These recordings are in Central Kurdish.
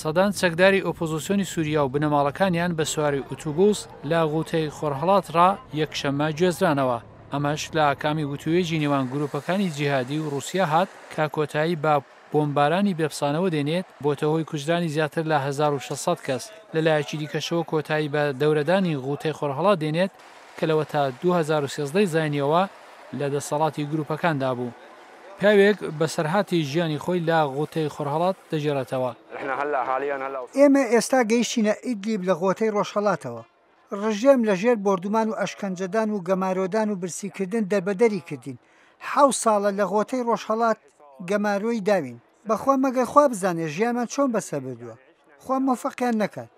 سەدان چەکداری ئۆپۆزۆسیۆنی سوریا و بنەماڵەکانیان بە سواری ئوتوبوس لە غوتەی خۆرهەڵات ڕا یەکشەممە گوێزرانەوە، ئەمەش لە ئاکامی وتووێژی نێوان گروپەکانی جیهادی و ڕوسیا هات کە کۆتایی بە بۆمبارانی بێپسانەوە دێنێت، بۆتە هۆی کوژرانی زیاتر لە 1600 کەس، لە لایەکی دیکەشەوە کۆتایی بە دەورەدانی غوتەی خۆرهەڵات دێنێت کە لەوەتا 2013 ی زاینیەوە لە دەسەڵاتی گروپەکاندا بوو. پیاوێک بەسەرهاتی ژیانی خۆی لە غوتەی خۆرهەڵات دەگێڕێتەوە. ئێمە ئێستا گەیشتینە ئیدلیب لە غۆتەی ڕۆژهەڵاتەوە. ڕژێم لە ژێر بۆردومان و ئەشکەنجەدان و گەمارۆدان و برسیکردن دەربەدەری کردین. حەو ساڵە لە غۆتەی ڕۆژهەڵات گەمارۆی داوین. بەخوا مەگەر خوا بزانێ ژیانمان چۆن بەسەر بردووە. خوا مۆفەقیان نەکات.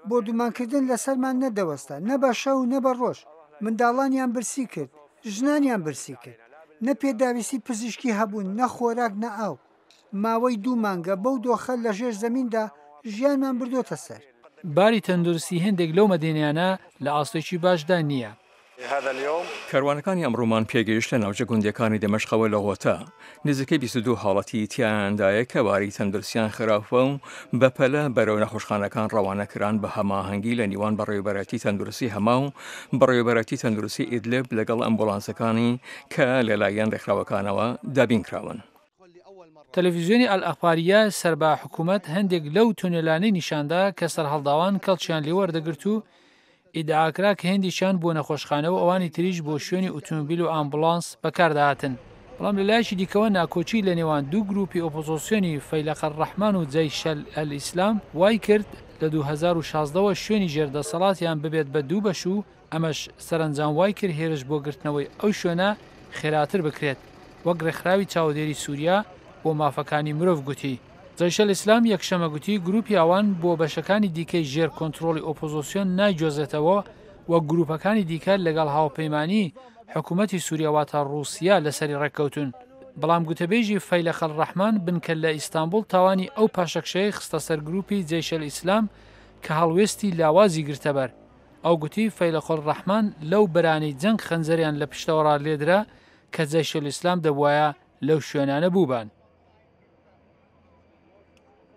بۆردومانکردن لەسەرمان نەدەوەستا، نە بە شەو نە بە ڕۆژ. منداڵانیان برسی کرد، ژنانیان برسی کرد. نە پێداویستی پزیشکی هەبوون، نە خۆراک، نە ئاو. ماوەی دوو مانگە بەو دۆخە لەژێر زەمیندا ژیانمان بردۆتە سەر. باری تەندروستی هێندێک لەو مەدەنیانە لە ئاستێکی باشدا نییە. کاروانەکانی ئەمڕۆمان پێگەیشت لە ناوچە گوندیەکانی دەمشقەوە لە غۆتە، نزیکەی 22 حاڵەتی تیایاندایە کە باری تەندروستیان خراپە و بەپەلە بەرەو نەخۆشخانەکان ڕەوانە کران بە هەماهەنگی لە نیوان بەڕێوەبەرایەتی تەندروستی هەما و بەڕێوەبەرایەتی تەندروستی ئیدلب لەگەڵ ئەمبوڵانسەکانی کە لەلایەن ڕێکخراوەکانەوە دابین کراون. تەلەفیزیۆنی ئەلئەخباریە سەر بە حکوومەت هەندێک لەو تونێلانەی نیشاندا کە سەرهەڵداوان کەڵکیان لێ وەردەگرت و ئیدعاکرا کە هێندێکیان بۆ نەخۆشخانە و ئەوانی تریش بۆ شوێنی ئوتومبیل و ئامبوڵانس بەکاردەهاتن. بەڵام لە لایەکی دیکەوە ناکۆکی لە نێوان دوو گرووپی ئۆپۆزۆسیۆنی فەیلەق ئەلڕەحمان و جەیش ئەلئیسلام وای کرد لە 2016 وە شوێنی ژێر دەسەڵاتیان ببێت بە دوو بەش و ئەمەش سەرەنجام وای کرد هێرش بۆ گرتنەوەی ئەو شوێنە خێراتر بکرێت، وەک ڕێکخراوی چاودێری سوریا بۆ مافەکانی مرۆڤ گوتی. جەیشەلئیسلام یەکشەمە گوتی گروپی ئەوان بۆ بەشەکانی دیکەی ژێر کۆنترۆڵی ئۆپۆزۆسیۆن نایگوێزێتەوە و گروپەکانی دیکە لەگەڵ هاوپەیمانی حکومەتی سوریا واتە ڕوسیا لەسەری ڕێککەوتوون. بەڵام گوتەبێژی فەیلەق ئەلڕەحمان بنکە لە ئیستانبوڵ تاوانی ئەو پاشەکشەیەی خستە سەر گروپی جەیشەلئیسلام کە هەڵوێستی لاوازی گرتەبەر. ئەو گوتی، فەیلەقولڕەحمان لەو بەرانەی جەنگ خەنجەریان لە پشتەوەڕا لێدرا کە جەیشولئیسلام دەبوایە لەو شوێنانە بووبان.